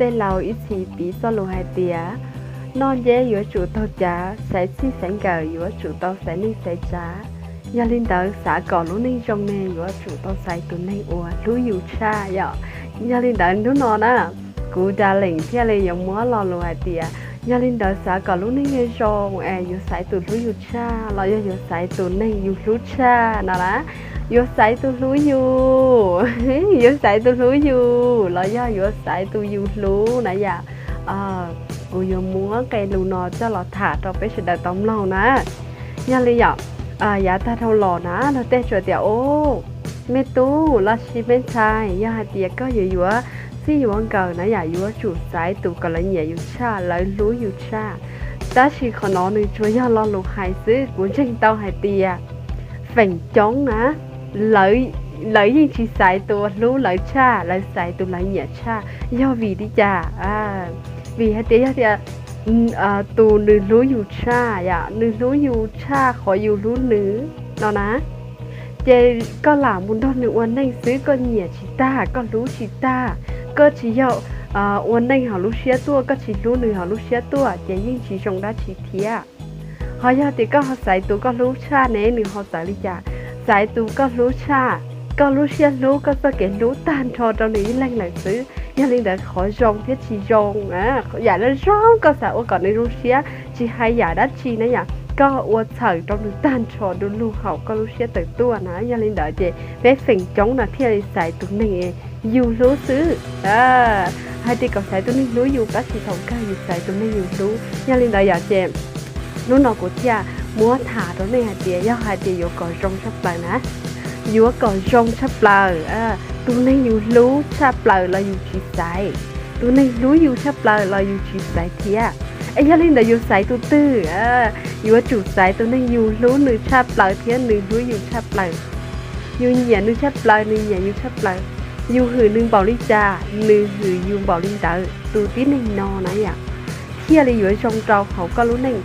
tej laus ib txhis piv txoj lus hais tias, noj nceb yuav tsum taug cav, xaiv txij xaiv nkawm yuav tsum tau xaiv neej xaiv tsav. Yog li ntawd xav kom lub neej zoo ne yuav tsum tau xaiv tus neeg uas hlub yus tshaj yom. Yog li ntawd hnub no na, kuv Darling thiaj li yuav muab lo lus hais tias, yog li ntawd xav kom lub neej zoo es yuav xaiv tus hlub yus tshaj los yog yuav xaiv tus neeg yus hlub tshaj no las? Yuav xaiv tus hlub yus, yuav xaiv tus hlub yus los yog yuav xaiv tus yus hlub na yom? Kuv yuav muab qee lus no coj los tham rau peb sawv daws tau mloog na. Yog li yom, yav tag dhau los na luag tej tsuas tias, o, me tub los sis me ntxhais, yog hais tias koj yuav yuav txij yuav nkawm na yom, yuav tsum xaiv tus kom lawv nyiam yus tshaj, lawv hlub yus tshaj. Tab sis qhov no nws tsuas yog lo lus hais xwb, kuv ntseeg tau hais tias feem coob na, lawv yeej tsis xaiv tus hlub lawv tshaj, lawv xaiv tus lawv nyiam tshaj. Yog vim li cas? Vim hais tias yog tias tus nws hlub yus tshaj yom, nws hlub yus tshaj qhov yus hlub nws no na, ces koj lam mus nrog nws ua neej xwb, koj nyiam tsis tag, koj hlub tsis tag, koj tsis yog ua neej hauv lub siab tuaj, koj tsis hlub nws hauv lub siab tuaj ces yeej tsis zoo dab tsi thiab. Ho yog tias koj ho xaiv tus koj hlub tshaj ne, nws ho txawv li cas? Xaiv tus koj hlub tshaj, koj lub siab hlub, koj txoj kev hlub tag nrho rau nws ib leeg lawm xwb. Yog li ntawd qhov zoo thiab tsis zoo, yam zoo koj xav ua kom nws zoo siab, tsis hais yam dab tsi na yom, koj ua txhawm rau nws tag nrho du lug hauv koj lub siab tawm tuaj na. Yog li ntawd ces peb feem coob no thiaj li xaiv tus neeg yus hlub xwb. Hais tias kom xaiv tus neeg hlub yus, tab sis thaum kawg yus xaiv tus neeg yus hlub. Yog li ntawd yom ces hnub no kuv thiaj muab tham rau nej hais tias yog hais tias yuav kom zoo tshaj plaws na, yuav kom zoo tshaj plaws, tus neeg yus hlub tshaj plaws los yus tsis xaiv, tus neeg hlub yus tshaj plaws los yus tsis xaiv thiab. Es yog li ntawd yus xaiv tus twg? Yuav tsum xaiv tus neeg yus hlub nws tshaj plaws thiab nws hlub yus tshaj plaws. Yus nyiam nws tshaj plaws, nws nyiam yus tshaj plaws. Yus hwm nws npaum li cas, nws hwm yus npaum li ntawd, tus tib neeg no na yom, thiaj li yuav zoo rau hauv koj lub neej.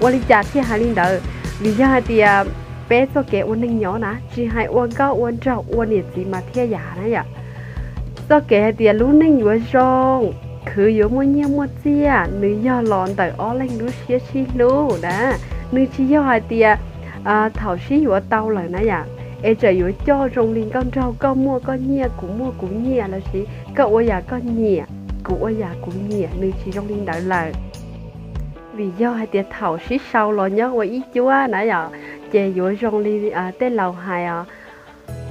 Ua li cas thiaj hais li ntawd? Vim yog hais tias peb txoj kev ua neej nyob na, tsis hais ua nkauj ua nraug ua niam txiv mas thiaj yam na yom. Txoj kev hais tias lub neej yuav zoo, khwv yuav muaj nyiaj muaj txiaj, nws yog los ntawm ob leeg lub siab sib hlub na. Nws tsis yog hais tias thaum sib yuav tau lawm na yom, es txawm yuav coj zoo li nkauj nraug, koj muaj koj nyiaj, kuv muaj kuv nyiaj, los sis koj ua yam koj nyiam, kuv ua yam kuv nyiam, nws tsis zoo li ntawd lawm. Vim yog hais tias thaum sib sau los nyob ua ib cuab na yom, ces yuav zoo li tej laus hais os,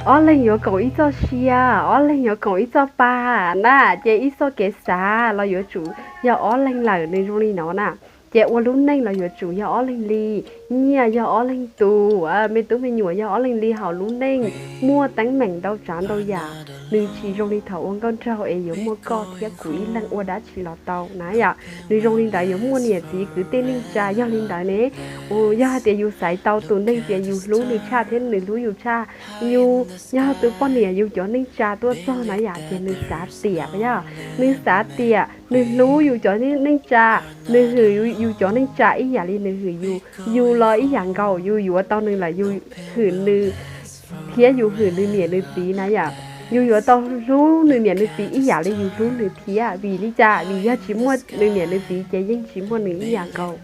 ob leeg yuav koom ib txoj sia, ob leeg yuav koom ib txoj pa na, ces ib txoj kev xav los yuav tsum yog ob leeg lawm, nws zoo li no na. Ces ua lub neej los yuav tsum yog ob leeg li, nyiaj yog ob leeg tus, me tub me nyuam yog ob leeg li hauv lub neej, muaj teeb meem ntau tsav ntau yam. Nws tsis zoo li thaum ua nkauj nraug es yuav muaj koj thiab kuv ib leeg ua dab tsi los tau na yom. Nws zoo li ntawd yuav muaj niam txiv kwv tij neej tsa. Yog li ntawd ne, yog hais tias yus xaiv tau tus neeg tias yus hlub nws tshaj thiab nws hlub yus tshaj, yus yog tus poj niam yus cov neej tsa tuaj txog na yom, ces nws xav tiam, yog nws xav tiam, nws hlub yus cov neej tsa, nws hwm yus cov neej tsa ib yam li nws hwm yus, yus los ib yam nkaus, yus yuav tau nws lawm yus hwm nws thiab yus hwm nws niam nws txiv na yom. Yus yuav tau hlub nws niam nws txiv ib yam li yus hlub nws thiab. Vim li cas? Vim yog tsis muaj nws niam nws txiv ces yeej tsis muaj nws ib yam nkaus.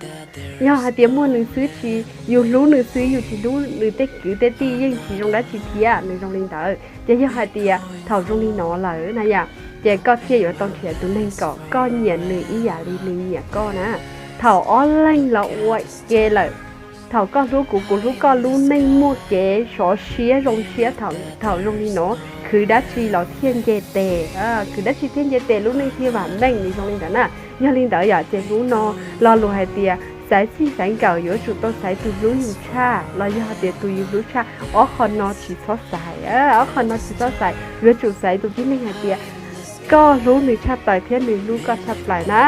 Yog hais tias muaj nws xwb, tsis, yus hlub nws xwb yus tsis hlub nws tej kwv tej tij yeej tsis zoo dab tsi thiab. Nws zoo li ntawd. Ces yog hais tias thaum zoo li no lawm na yom, ces koj thiaj yuav tau nrhiav tus neeg kom koj nyiam nws ib yam li nws nyiam koj na. Thaum ob leeg los ua ke lawm, thaum koj hlub kuv, kuv hlub koj, lub neej muaj kev sov siab zoo siab thaum zoo li no. Khwv dab tsi los thiaj nce tes, khwv dab tsi thiaj nce tes, lub neej thiaj vam meej li zoo li ntawd na. Yog li ntawd yom, ces hnub no lo lus hais tias xaiv txij xaiv nkawm yuav tsum tau xaiv tus hlub yus tshaj los yog hais tias tus yus hlub tshaj, ob qho no tsis txhob xaiv, ob qho no tsis txhob xaiv. Yuav tsum xaiv tus tib neeg hais tias koj hlub nws tshaj plaws thiab nws hlub koj tshaj plaws na.